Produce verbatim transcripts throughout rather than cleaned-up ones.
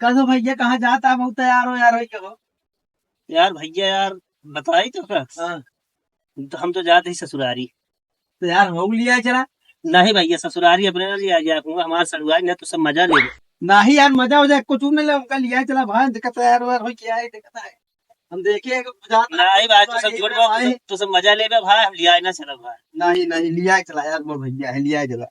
कसो भैया, कहाँ जात है? बहुत तैयार हो यार, हो क्या हो? यार भैया यार, बताई तो का? हाँ। तो हम तो जात ही ससुरारी। तो यार, हम लिया चला। नहीं भैया, ससुरारी अपने ना लिया जाए, हमार ससुरारी ना तो सब मजा ले। नहीं यार, मजा हो जाए, कुछ नहीं ले, हमका लिया चला भाई, देखा तैयार हो यार, हो क्या है, देखा है। हम देखे हैं कि जात नहीं भाई, तो सब झूठ बोल, भाई। तो सब मजा लेबे भाई, हम लिया ना चला भाई। नहीं, नहीं, लिया चला यार, मोर भैया है, लिया चला।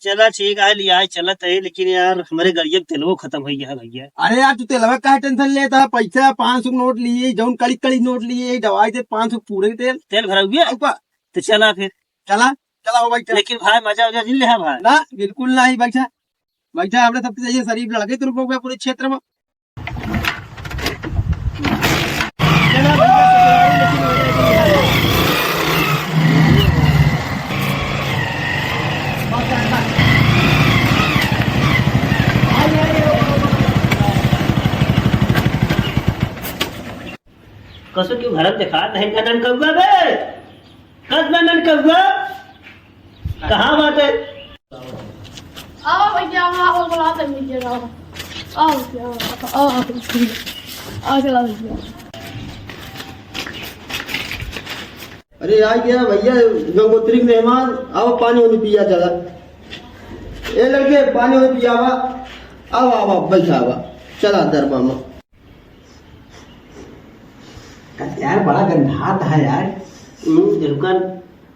चला ठीक है, लिया चलत है, लेकिन यार, हमरे गड़िया के तेलवो खतम हो गया है भैया। अरे यार, तू तेलवा काहे tension लेता है? पैसा पाँच सौ नोट लिए, जौन कड़ी कड़ी नोट लिए, दवाई दे पाँच सौ पूरे तेल। तेल भरा हुआ? ऊपर। तो चला फिर। चला, चला हो भाई, चला। लेकिन भाई, मजा वजा नहीं ले है भाई। ना, बिल्कुल नहीं, बैठा, बैठा, हमने सबसे सही शरीफ लड़के तुम लोग पूरे क्षेत्र में। कसो क्यों घर में दिखा नहीं का ननकौआ बे? कस बे ननकौआ? कहाँ बाटे? आओ भैया, आओ, आओ, बुलाते हैं भैया, आओ। आओ भैया, आओ, आओ, आओ, आओ, चला भैया। अरे आ गया भैया, गंगोत्री के मेहमान, आओ पानी वानी पिया चला। ए लड़के, पानी वानी पियावा, आओ, आओ, आओ, बैठा आवा, चला दर मामा। कस यार, बड़ा गंधात है यार। हम्म, रुका,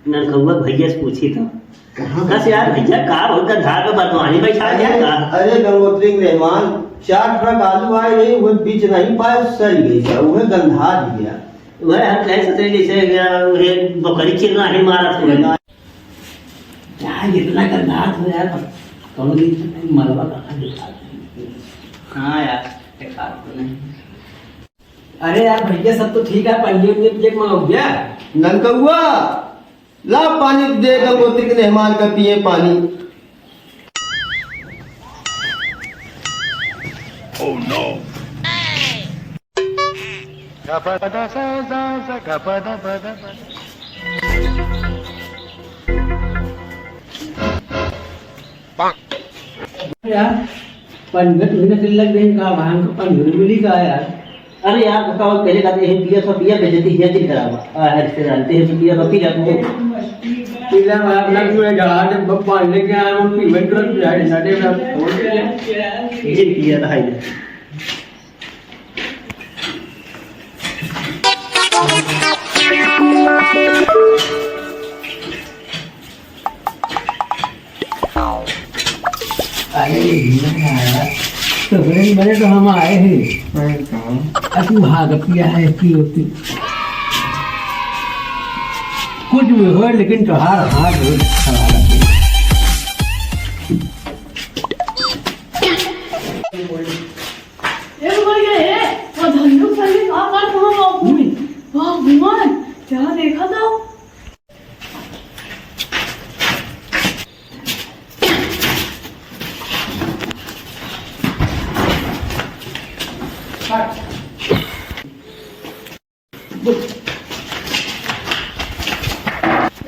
ननकौआ भैया से पूछी तो। कहाँ कस यार भैया, का बहुत गंधात में बदवानी बैठा है यार, का? अरे गंगोत्री के मेहमान, चार ट्रक आलू आए रही, वो बीच नहीं पाए, सड़ गई, वह गंधा दिया। वह हम कहे सोचे जैसे, अ, वह बकरी चिल्ला है मारा था। यार, इतना गंदा हाथ हो यार, पर कौन दिन से नहीं मरवा कहाँ दिखा दे। हाँ यार, दिखा तो नहीं। अरे यार भैया, सब तो ठीक है, पनिया उनिया पिए के मन हो गया। ननकौआ, ला पानी दे, गंगोत्री के मेहमान का पिए पानी। यार, पंद्रह मिनट लग गए का, वहाँ का पंद्रह मिली का यार। अरे यार, बताओ, पहले कहते हैं, पिया था, पिया बेइज्जती किया, चिल करावा। आ, है, रिश्तेदार, ते हैं, पिया, पी जा, तू। पीला, मैं अपना क्यों है, जहाँ से ब-, पानी लेके आया हूँ, पीवन तुरंत पिया, साढ़े में। चिल किया था, हाय। अरे यार, तो बड़े बड़े तो हम आए हैं। अरे कहाँ? अब तू भाग पिया है, की होती। कुछ भी हो, लेकिन त्योहार हाथ बहुत खराब है। ए भैया, ए, वो धन्नू सर के का कर रहा बाबू? हम्म। वाह भगवान, क्या देखा था?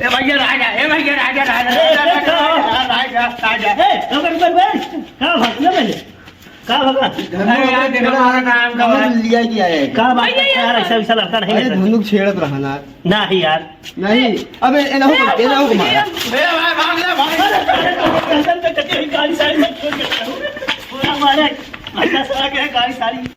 ए भैया राजा, ए भैया राजा, राजा, ए, राजा, ए, राजा, राजा, राजा। ए, रुक, रुक, रुक, रुक। का भगला मैंने? का भगला? अरे यार, देखो, हमारा नाम का हमारा बात। लिया क्या है? का बात है यार, ऐसा वैसा लड़का नहीं अरे है। धनुक छेड़त रहा ना। नहीं यार। नहीं, अबे, ए ना हो, ए ना हो मारा। मेरा भाई भाग ले, भाग ले। अरे, अरे, अरे, अरे, अरे, गाड़ी सारी मत छोड़ के। पूरा मारे, भैया सारा के गाड़ी सारी।